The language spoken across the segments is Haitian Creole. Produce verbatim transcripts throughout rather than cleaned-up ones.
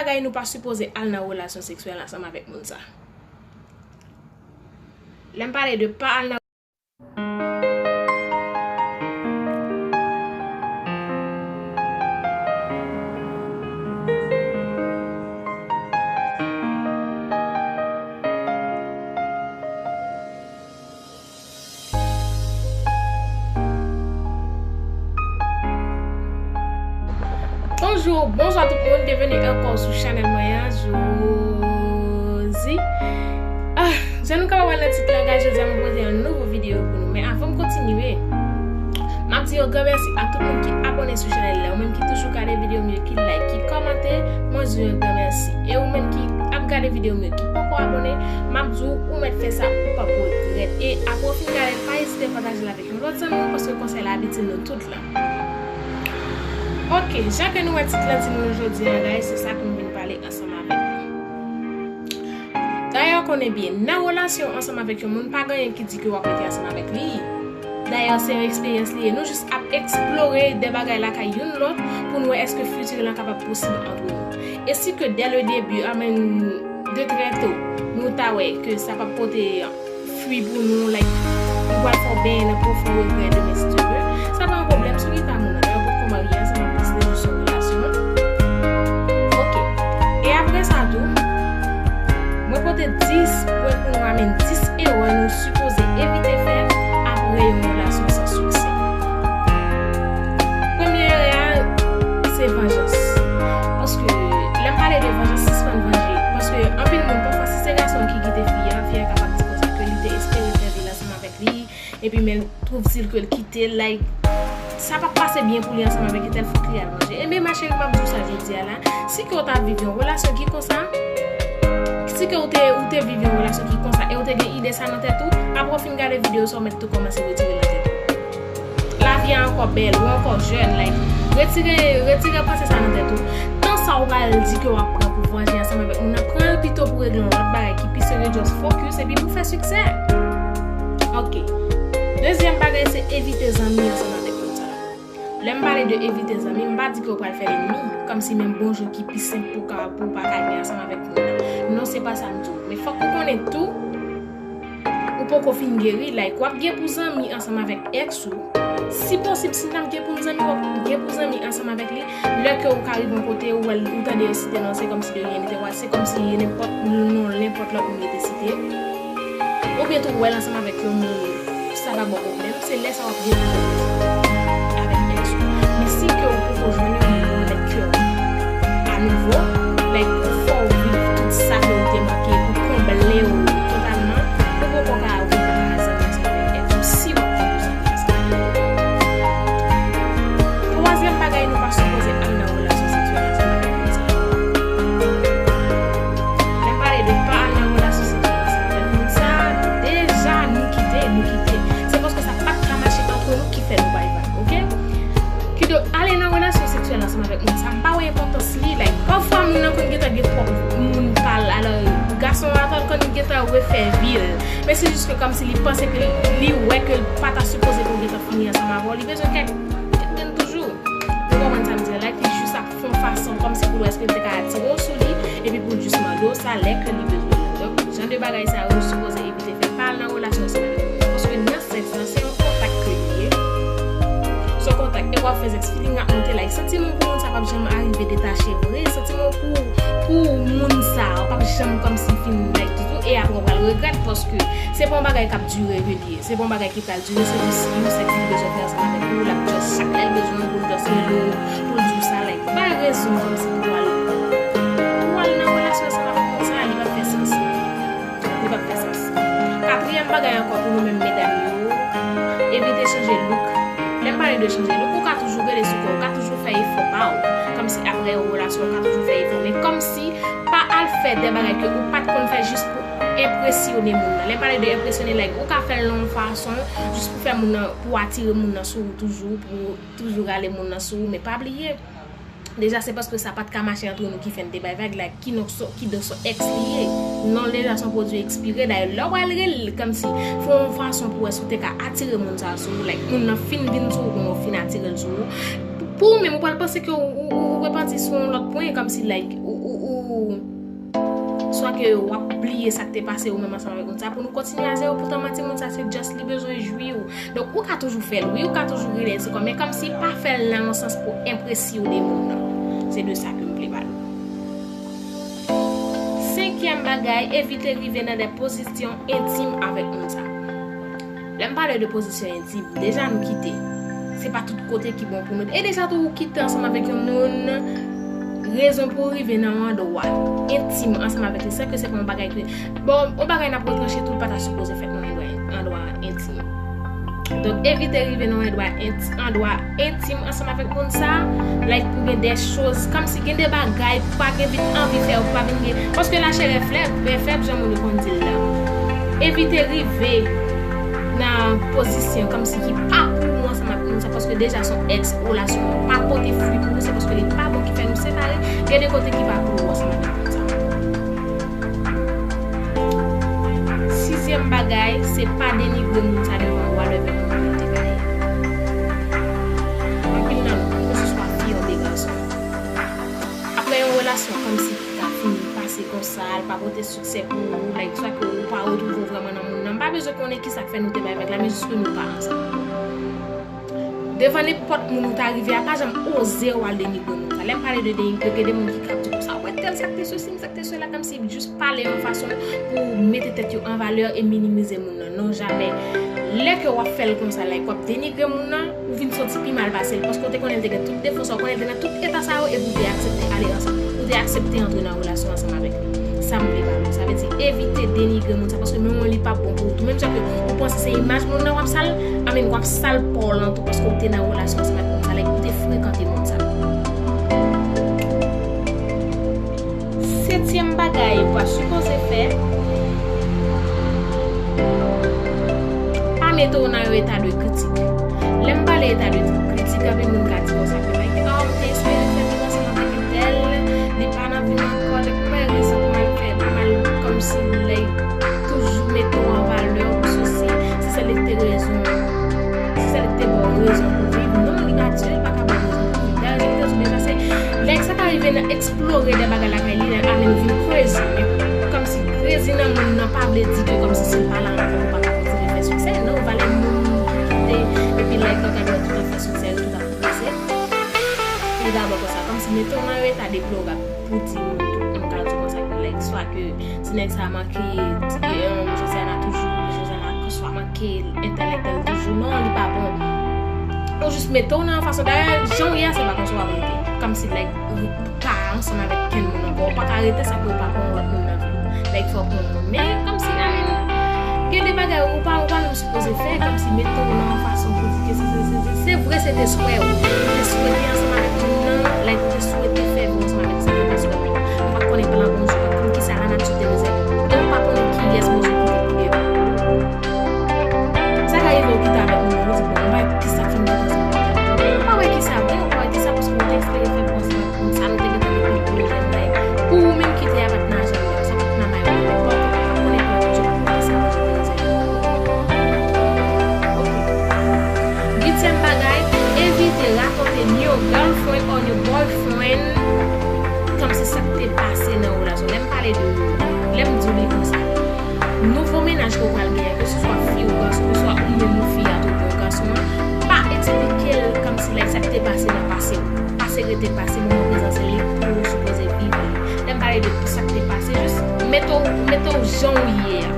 Bagay nou pa sipoze al nan relasyon seksyèl ansanm avèk moun sa. Lè m pale de pa al nan Bonjou, bonswa tout moun, byenveni ankò sou chanèl mwen an, Josie. Ah, jan nou kapab wè nan tit la, guys, jodi a mwen pote yon nouvo videyo pou nou. Men avan m kontinye, m ap di yon gran mèsi a tout moun ki abòne sou chanèl la. Ou menm ki toujou gade videyo m yo, ki like, ki kòmante, mwen di w yon gran mèsi. E ou menm ki ap gade videyo m yo, ki poko abòne, m ap di w, ou mèt fè sa, ou p ap regrèt. E apre w fin gade l, pa ezite pataje l avèk yon lòt zanmi w, paske konsèy la ap itil nou tout la. Ok, jan ke nou wè tit la di nou jodi a, guys, se sa ke m vin pale ansanm avèk nou. Dayè, w konnen byen, nan relasyon ansanm avèk yon moun, pa gen anyen ki di ke w ap rete ansanm avèk li. Dayè, se yon eksperyans li ye. Nou jis ap eksplore de bagay lakay youn lòt pou n wè èske fiti lan kapab posib ant nou. E si ke dès le début, I mean, de très tôt, nou ta wè ke sa p ap pote fwi pou nou, like, nou pral fè w benyen nan pwofon regrè demen si Dye vle. Sa pa yon pwoblèm, si w gen pa moun nan, dayè w potko marye, sa pa plis de jou sou relasyon. Ok. E apre sa tou, mwen pote dis pwen pou nou, I mean dis erè nou sipoze evite fè apre yon relasyon san siksè. Premye erè a, se vanjans. Paske, lè m pale de vanjans, sispann vanje. Paske, anpil moun, pafwa, si se gason ki kite fi a, fi a kapab di konsa ke li te espere fè vi l ansanm avèk li, epi men trouve-t-il ke l kite l, like, sa p ap pase byen pou li ansanm avèk entèl, fòk li al vanje. Ebyen, ma chérie, m ap di w sa jodi a la, si ke w t ap viv yon relasyon ki konsa, si ke w te, ou te viv yon relasyon ki konsa, e w te gen ide sa nan tèt ou, apre w fin gade videyo sa, w mèt tou kòmanse retire l nan tèt ou. Lavi a ankò bèl, ou ankò jèn, like, retire, retire panse sa nan tèt ou. Tan sa w pral di ke w ap pran pou vanje ansanm avèk moun nan, pran l pito pou regle yon lòt bagay ki pi serye, just focus, epi pou fè siksè. Ok. Dezyèm bagay, se evite zanmi ansanm avèk moun sa. Lè m pale de evite zanmi, m pa di ke w pral fè lènmi, kòmsi menm bonjou ki pi senp pou ka, pou w pa ka gen ansanm avèk moun nan. Non, se pa sa m di w. Men fòk ou konnen tou, ou poko fin geri, like, w ap gen pou zanmi ansanm avèk èks ou. Si posib, si n ap gen pou n zanmi, w ap gen pou zanmi ansanm avèk li. Lè ke ou ka rive yon kote, ou wè l, ou tande yo site non, se kòmsi de rien n'était, se kòmsi nenpòt non, nenpòt lòt moun yo te site. Oubyen tou, ou wè l ansanm avèk yon moun, sa pa ba w pwoblèm, se lè sa w ap gen pou zanmi avèk èks ou. Men si ke ou poko jwenn yon moun nèt kè a nouvo, like, pou fè w viv tout sa ke ou te manke, pou konble w totalman, ou poko ka vin nan zanmi ansanm avèk èks ou, si w ap viv zanmi ansanm avèk èks ou. Twazyèm bagay, nou pa sipoze al nan relasyon seksyèl ansanm avèk moun sa. Lè m pale de pa al nan relasyon seksyèl ansanm avèk moun sa, deja nou kite, nou kite. Se paske sa pa t ka mache ant nou ki fè nou bay vag, ok? Kidonk, ale nan relasyon seksyèl ansanm avèk moun sa, m pa wè enpòtans li, like, pafwa moun nan konn gentan gen pwòp moun pa l, alò, gason an konn gentan refè vi l. Men se jis ke kòmsi li panse ke li, li wè ke l pa ta sipoze pou gentan fini ansanm avè w, li bezwen kèk, kèk grenn toujou. Ou konprann sa m di la, like, li jis ap fè yon fason kòmsi pou l wè èske l te ka atire w sou li, epi pou l jis mande w sa lè ke li bezwen l. Donk, jan de bagay sa yo, nou sipoze evite fè, pa al nan relasyon ansanm avèk moun. Paske nan sèks lan, se yon kontak ke li ye. Se yon kontak, e w ap fè sèks, feeling ap monte, like, santiman w pou moun sa p ap janm arive detache vre, santiman w pou, pou moun sa, w p ap janm kòmsi fin, like, ditou, e apre w pral regrèt, paske se pa yon bagay k ap dire ke li ye, se pa yon bagay ki pral dire, se jis yon sèks li bezwen fè ansanm avèk ou, l ap just chak lè l bezwen w pou l just rele w, pou l di w sa, like, bay rezon kòmsi pou w al, pou w al nan relasyon ansanm avèk moun sa, li p ap fè sans. Li p ap fè sans. Katriyèm bagay ankò pou nou menm medam yo, evite chanje look. Lè m pale de chanje look, ou ka toujou rele sou kò w, ou ka toujou fè efò pa w. Kòmsi apre yon relasyon, ou ka toujou fè efò. Men kòmsi pa al fè de bagay ke ou pa t konn fè jis pou enpresyone moun nan. Lè m pale de enpresyone, like, ou ka fè l nan yon fason jis pou fè moun nan, pou atire moun nan sou ou toujou, pou toujou rale moun nan sou ou, men pa bliye, deja se paske sa pa t ka mache ant nou ki fè n te bay vag, like, ki non, so, ki donk se yon èks li ye. Non, deja se yon pwodui ekspire, dayè lè w al rele l, kòmsi fè yon fason pou wè si w te ka atire moun sa a sou ou, like, moun nan fin vin sou ou, kounye a w fin atire l sou ou. Pou ou menm, ou pral panse ke ou, ou, ou, ou repanti sou yon lòt pwen, kòmsi, like, ou, ou, ou swa ke w ap bliye sa k te pase ou menm ansanm avèk moun sa pou nou kontinye a zewo, poutan manti moun sa se just li bezwen jwi w. Donk ou ka toujou fè l wi, ou ka toujou rele se kòm, men kòmsi pa fè l nan yon sans pou enpresyon de moun nan. Se de sa ke m vle pale. Senkyèm bagay, evite rive nan de pozisyon entim avèk moun sa. Lè m pale de pozisyon entim, deja nou kite. Se pa tout kote ki bon pou nou. E deja tou ou kite ansanm avèk yon moun, rezon pou w rive nan yon andwa entim ansanm avèk li, san ke se pa yon bagay ki, bon, yon bagay n ap retranche tou, l pa ta sipoze fèt nan yon andwa, andwa entim. Donk evite rive nan yon andwa entim, andwa entim ansanm avèk moun sa, like pou gen de choz, kòmsi gen de bagay, pou pa gen vin anvi fè, pou pa vin gen, paske la chair est faible, fèb, jan moun yo konn di l la. Evite rive nan pozisyon kòmsi ki pa pou ou ansanm ak moun sa, paske deja se yon ex, relasyon an pa pote fwi pou ou, se paske li pa bon ki fè nou separe. Gen de kote ki pa pou ou ansanm ak moun sa. Sizyèm bagay, se pa denigre moun sa devan ou a lè menm moun te gaye. Anpil nan nou, keseswa fi oubyen gason, apre yon relasyon kòmsi ki ta fini pase konsa, l pa pote siksè pou ou, like, swa ke ou pa retwouve w vrèman nan moun nan. M pa bezwen konnen kisa k fè nou te bay vag la, men jis ke nou pa ansanm ankò. Devan nenpòt moun ou ta rive a, pa janm oze w al denigre moun sa. Lè m pale de denigre, gen de moun ki ka ap di konsa, "Wè tèl sa k te sesi, sa k te sela," kòmsi jis pale yon fason pou mete tèt yo an valè e minimize moun nan. Non, jamè. Lè ke w ap fè l konsa, like, w ap denigre moun nan, ou vin santi pi mal pase l, paske w te konnen l te gen tout defo sa, w konnen l te nan tout eta sa yo, epi w te aksepte ale ansanm. Ou te aksepte antre nan relasyon ansanm avèk li. Sa m vle ba nou. Sa vle di, evite denigre moun sa, paske menm li pa bon pou ou tou. Menm jan ke ou panse se imaj moun nan w ap sal, I mean, w ap sal pa w lan tou, paske w te nan relasyon ansanm avèk moun sa, like, ou te frekante moun sa. Setyèm bagay ou pa sipoze fè, pa mete w nan yon eta de kritik. Lè m pale eta de kritik, anpil moun ka di konsa ke, like, oh, m te espere fè vin ansanm avèk entèl, li pa nan vi m ankò, like, pa rezon pou m al fè, pou m al kòmsi, like, toujou mete w an valè pou sousi, si se li k te rezon, si se li k te ba w rezon pou viv. Non, li pa di, li pa ka ba w rezon pou viv. Dayè, jan m te di w deja, se, like, sa ka rive nan eksplore de bagay lakay li, like, I mean, vin crazy. Men kòmsi crazy nan moun nan pa vle di ke kòmsi si l pa la ankò, ou pa ka kontinye fè siksè. Non, valè moun ki te, epi, like, nan kad tout afè siksè, tout ap pwogrese. Li dabò konsa, kòmsi mete w nan yon eta deplorab pou di moun tou, m ka di konsa ke, like, swa ke ti nèg sa manke, ti, um, Josiana toujou, Josiana swa manke entèl entèl toujou. Non, li pa bon. Ou jis mete w nan yon fason. Dayè, jan w ye a, se pa konsa w ap rete. Kòmsi, like, ou pa ansanm avèk kenn moun ankò. Ou pa ka rete san ke ou pa pran yon lòt moun nan vi w. Like, fò w pran yon moun. Men, kòmsi, I mean, gen de bagay ou pa, ou pa menm sipoze fè, kòmsi mete w nan yon fason pou di ke se, se, se, se, se vre, se te swè ou. Ou te swete ansanm avèk moun nan, like, ou te swete fè vi w ansanm avèk sa, se te swè ou. Ou pa t konnen plan Bondye, ou pa t konn kisa lanati te rezève pou ou. E ou pa konnen kiyès Bondye kite pou devan. Sa ka rive ou kite avèk moun nan, ou di, "Bon, m pa wè kisa k fè m kite ansanm avèk li." Ou pa wè kisa vre, ou pa wè kisa, paske ou te espere fè bon ansanm avèk moun sa, nou te gentan depi gwo jèn, like, pou ou menm kite a pa t nan ajanda, sa pa t nan may ou, ou pa konnen plan Bondye pou ou, kisa Bondye te rezève pou ou. Ok. Uityèm bagay, evite rakonte new girlfriend or new boyfriend, kòmsi sa k te pase nan relasyon. Lè m pale de, lè m di w li konsa, nouvo mennaj ke w pral genyen, keseswa fi ou gason, keseswa ou menm ou fi a tou oubyen gason an, pa eksplike l kòmsi, like, sa k te pase nan pase w. Pase rete pase, moman prezan se li pou ou sipoze viv li. Lè m pale de sa k te pase, jis mete w, mete w jan w ye a.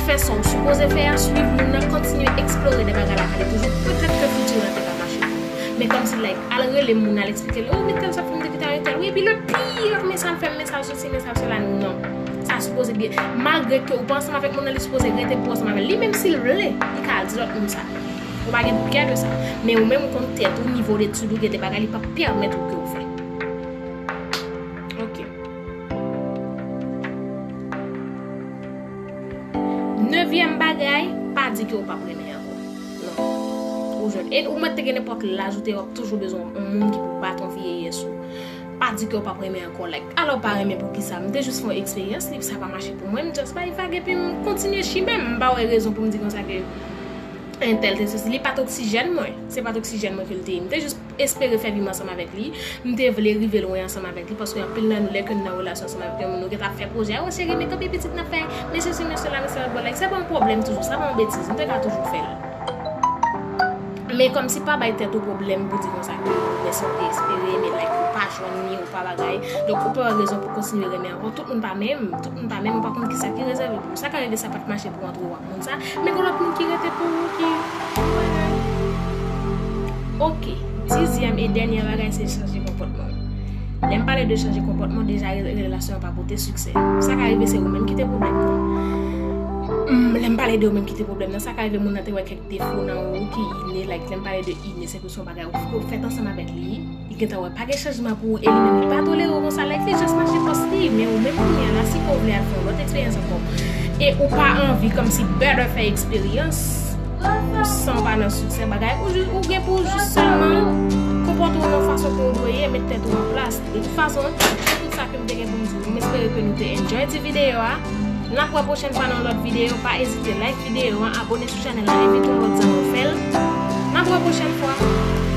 Fè sa w sipoze fè a, swiv moun nan, kontinye eksplore de bagay lakay li toujou. Petèt ke fiti w la te ka mache pou ou. Men kòmsi, like, al rele moun, al eksplike l, "Oh, men tèl sa fè m te kite avèk tèl." Wi, epi le pire, men sa l fè m, men sa l sesi, men sa l sela, non. Sa sipoze byen. Malgre ke ou pa ansanm avèk moun nan, li sipoze rete pou ansanm avè l. Li menm si l vle, li ka al di lòt moun sa. Ou pa gen pou kè de sa. Men ou menm ou konn tèt ou, nivo detid ou, gen de bagay li p ap pèmèt ou ke ou fè. Ok. Nevyèm bagay, pa di ke ou p ap renmen ankò. Non. Ou jèn. E ou mèt te gen nenpòt laj ou te ye, w ap toujou bezwen yon moun ki pou bat yon vyeyès ou. Pa di ke ou p ap renmen ankò, like, alò w pa renmen poukisa? M te jis fè yon eksperyans, li, sa pa mache pou mwen, m just bay vag epi m kontinye chimen m. M pa wè rezon pou m di konsa ke entèl te sesi, li pa t oksijèn mwen. Se pa t oksijèn mwen ke l te ye. M te jis espere fè vi m ansanm avèk li. M te vle rive lwen ansanm avèk li, paske anpil nan nou, lè ke n nan relasyon ansanm avèk yon moun, nou gentan ap fè pwojè, o cheri, men kanpe pitit n ap fè, men sesi, men sela, men sela, bon, like, se pa yon pwoblèm toujou, sa pa yon betiz, m te ka toujou fè l. Men kòmsi pa bay tèt ou pwoblèm pou di konsa ke, men sa w te espere, men like, ou pa jwenn li, ou pa bagay. Donk, ou pa wè rezon pou kontinye renmen ankò. Tout moun pa menm, tout moun pa menm, ou pa konn kisa ki rezève pou ou. Sa ka rive sa pa t mache pou antre w ak moun sa, men gen lòt moun ki rete pou ou ki, ki bagay. Ok, dizyèm e dènyè bagay se chanje konpòtman. Lè m pale de chanje konpòtman, deja re- relasyon an pa pote siksè. Sa ka rive se ou menm ki te pwoblèm nan. Mm, lè m pale de ou menm ki te pwoblèm nan, sa ka rive moun nan te wè kèk defo nan ou ki ine, like, lè m pale de ine, se ke se yon bagay ou, ou fèt ansanm avèk li, li gentan wè pa gen chanjman pou ou, e li menm li pa tolere w konsa, like, li just mache pòs li, men ou menm kounye a la, si ke w vle al fè yon lòt eksperyans ankò, e ou pa anvi kòmsi better fè eksperyans, san w pa nan siksè bagay, ou, ju- ou gen pou w jis sèlman konpòte w nan fason ke w dwe ye, met tèt ou an plas. De tout fason, se tout sa ke m te gen pou m di nou. M espere ke nou te enjoy ti videyo a. N ap wè pwochèn fwa nan yon lòt videyo. Pa ezite like videyo an, abone sou chanèl la, envite yon lòt zanmi w fè l. N ap wè pwochèn fwa.